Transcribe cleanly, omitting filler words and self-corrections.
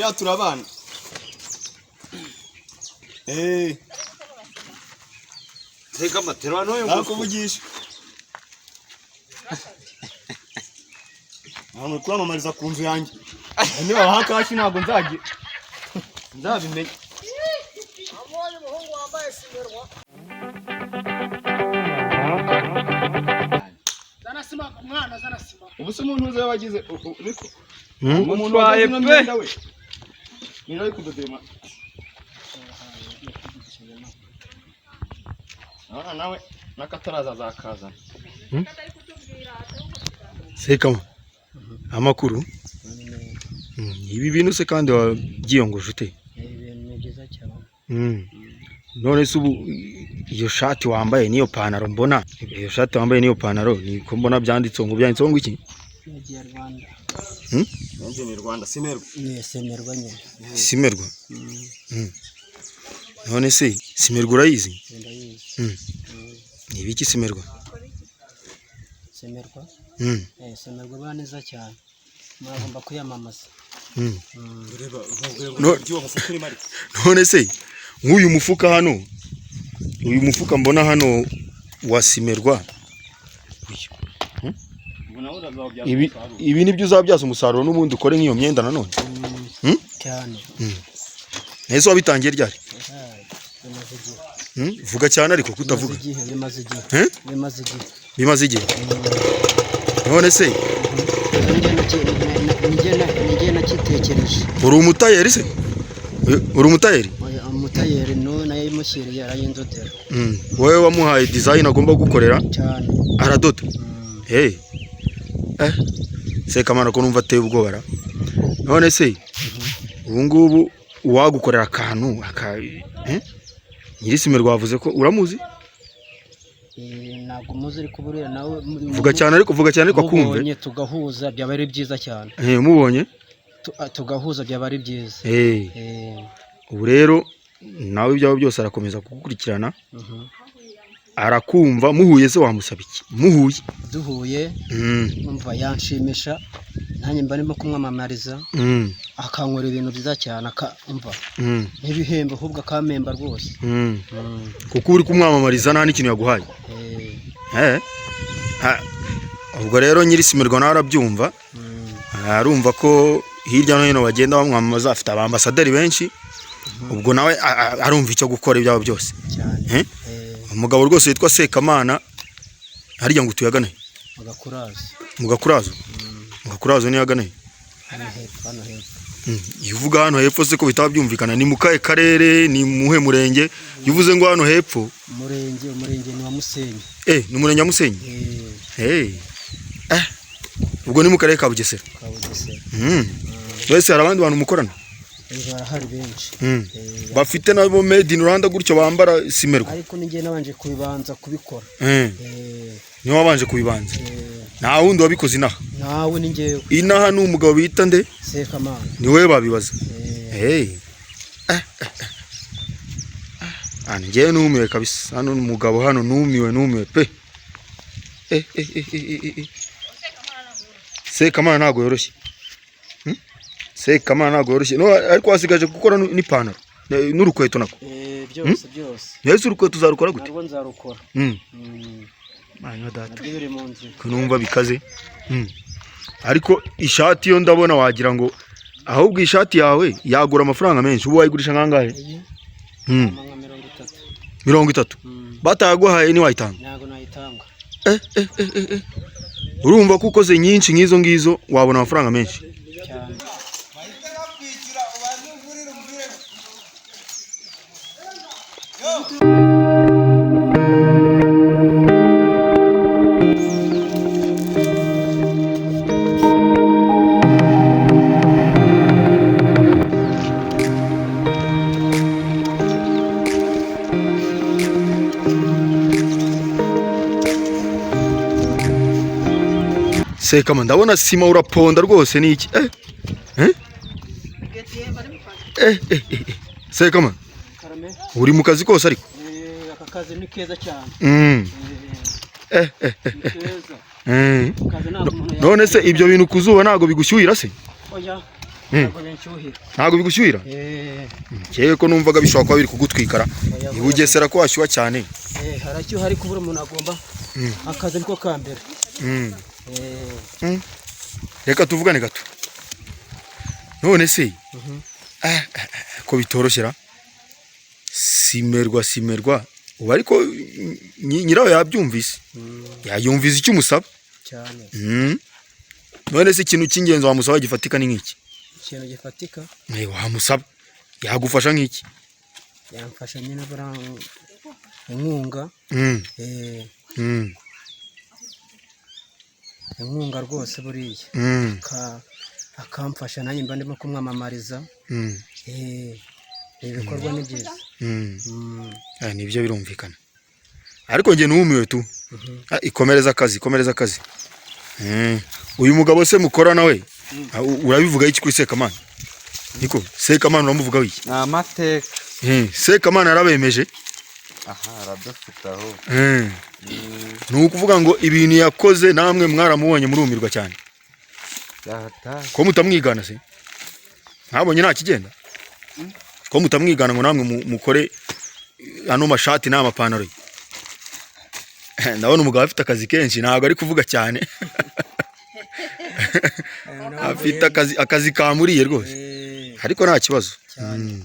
Iriya turabana. Eh, Tega amatera n'uyu mufuka. Nakuvugisha. Ntabwo kwamamariza ku nzu yanjye. Niba baha cash ntabwo nzagira. Nzabimenya. Abonye umuhungu wambaye simerwa. Zana sima mwana, zana sima. Ubu se umuntu uzi yabagize niko. Umuntu Mutwaye wagize ino pe. myenda we. Ni nawe kudodema. Ah, nawe nakataraza azakazana. Sekama, amakuru. Ibi bintu se kandi wabyiyongoje ute? Ibintu ni byiza cyane. None se ubu iyo shati wambaye n'iyo pantaro, mbona iyo shati wambaye n'iyo pantaro niko mbona byanditseho ngo, byanditseho ngo iki? Made in Rwanda. Nanjye ni Rwanda simerwa. Ni semerwa nyine. Simerwa. None se simerwa urayizi? Ndayizi. Ni ibiki simerwa? Semerwa. Semerwa iba neza cyane, muragomba kuyamamaza. Reba, No- byuwo mufuka urimo ariko. None se nk'uyu mufuka hano, uyu mufuka mbona hano wa simerwa, Ubu nawe urazawubyaza ibi umusaruro. ibi nibyo uzabyaza umusaruro n'ubundi ukore nk'iyo myenda nanone? Cyane. Ese wabitangiye ryari? Bimaze igihe. Vuga cyane ariko kutavuga. Bimaze igihe, bimaze igihe. Eh? Bimaze igihe. Bimaze igihe. None se Njye nakitekereje. Uri umutayeri se? Uri umutayeri? Oya, umutayeri n'uwo nayo imushyiriye arayindodera. Wowe wamuhaye design agomba gukorera? Cyane. Aradoda. Hey. Eh. Sekamana ko numva ateye ubwoba ra. None se ubu ngubu uwagukorera akantu aka, eh? Nyirisimerwa wavuze ko uramuzi? Ntabwo muzi ariko buriya nawe Vuga cyane ariko, vuga cyane ariko akumve. Mubonye tugahuza byaba ari byiza cyane. Eh, umubonye? Tugahuza byaba ari byiza. Eh, ubu rero nawe ibyawe byose arakomeza kugukurikirana. Arakumva. Muhuye se wamusaba iki? Muhuye. Duhuye, umva yanshimisha, nanjye mba ndimo kumwamamariza, akankorera ibintu byiza cyane, umva n'ibihembo ahubwo akampemba rwose. Kuko uri kumwamamariza nta n'ikintu yaguhaye. Eh. Ha. Ubwo rero nyirisimerwa nawe arabyumva. Arumva ko hirya no hino bagenda bamwamamaza, afite abambasaderi benshi. Ubwo nawe arumva icyo gukora ibyabo byose. Cyane. Eh? Umugabo rwose witwa Sekamana, harya ngo utuyagane? Agakurazo. Mu Gakurazo. Mu Gakurazo niyo agana he? Hano hepfo, hano hepfo. Iyo uvuga hano hepfo se ko bitaba byumvikana, ni mu kahe karere, ni muhe murenge? Iyo uvuze ngo hano hepfo? Umurenge ni wa Musenyi. Eh, ni umurenge wa Musenyi. Eh. Hey. Eh. Ubwo ni mu karere ka Bugesera. Ka Bugesera. Wese hari abandi bantu mukorana? Barahari benshi. Bafite nabo made in Rwanda gutyo bambara simerwa? Ariko ninjye nabanje kubibanza kubikora. Niwe wabanje kubibanza? Eh. Nta wundi wabikoze inaha? Nawe ni njyewe. Inaha ni umugabo bita nde? Sekamana. Ni wowe babibaza. Eh. Hey. Eh, eh, eh. Ah, njyewe numiwe kabisa. Hano umugabo hano numiwe, numiwe pe. Eh, eh, eh, eh, eh, eh. Sekamana ntabwo yoroshye. Sekamana ntabwo yoroshye. No, ariko wasigaje gukora n'ipantaro n'urukweto nako. Byose byose. Mbese urukweto uzarukora gute? Narwo nzarukora. Mwana data. Nabyo biri mu nzira. Ko numva bikaze. Ariko ishati yo ndabona wagira ngo ahubwo ishati yawe yagura amafaranga menshi. Ubu wayigurisha nkangahe? Iyi nka 30. 30. Bataguhaye ni wayitanga? Ntabwo nayitanga. Eh, eh, eh, eh, eh. Urumva ko ukoze nyinshi nk'izo ngizo wabona amafaranga menshi. Cyane. Sekama, ndabona sima uraponda rwose, ni iki? Eh? Eh? Eh, eh, eh. Sekama. Karame. Uri mu kazi kose ariko? Aka kazi ni keza cyane. Eh, eh, eh. Ni keza. Eh. Kazi ntabwo umuntu None se ibyo bintu kuzuba ntabwo bigushyuhira se? Oya. Ntabwo binshyuhira. Ntabwo bigushyuhira? Eh. Cyewe ko numvaga bishobora kuba biri kugutwikara. Oya, I Bugesera ko hashyuha cyane. Eh, harashyuha ariko buri umuntu agomba akazi niko ka mbere. Eh. Reka tuvugane gato. None se ko bitoroshyera, simerwa simerwa ubu, ariko nyirayo yabyumvise, yayumvise icyo umusaba. Cyane. None se ikintu cy'ingenzi wamusaba gifatika ni nk'iki? Ikintu gifatika? Wamusaba yagufasha nk'iki? Yamfasha nyine buriya inkunga. Eh, inkunga rwose buriya akamfasha, nanjye mba ndimo kumwamamariza. Eh, ibi bikorwa ni byiza. Nibyo birumvikana, ariko njye numiwe tu. Ikomereza akazi, ikomereza akazi. Uyu mugabo se mukorana we, urabivuga iki kuri Sekamana? Niko Sekamana uramuvuga iki? Ni amateka. Sekamana yarabemeje. Aha aradufite aho. Ni ukuvuga ngo ibintu yakoze namwe mwaramubonye murumirwa cyane. Yahataye. Ko mutamwigana se? Mwabonye nta kigenda? Ko mutamwigana ngo namwe mukore ano mashati n'amapantaro ye? Ndabona umugabo afite akazi kenshi, ntabwo ari kuvuga cyane, afite akazi, akazi kamuriye rwose. Eh, ariko nta kibazo. Cyane.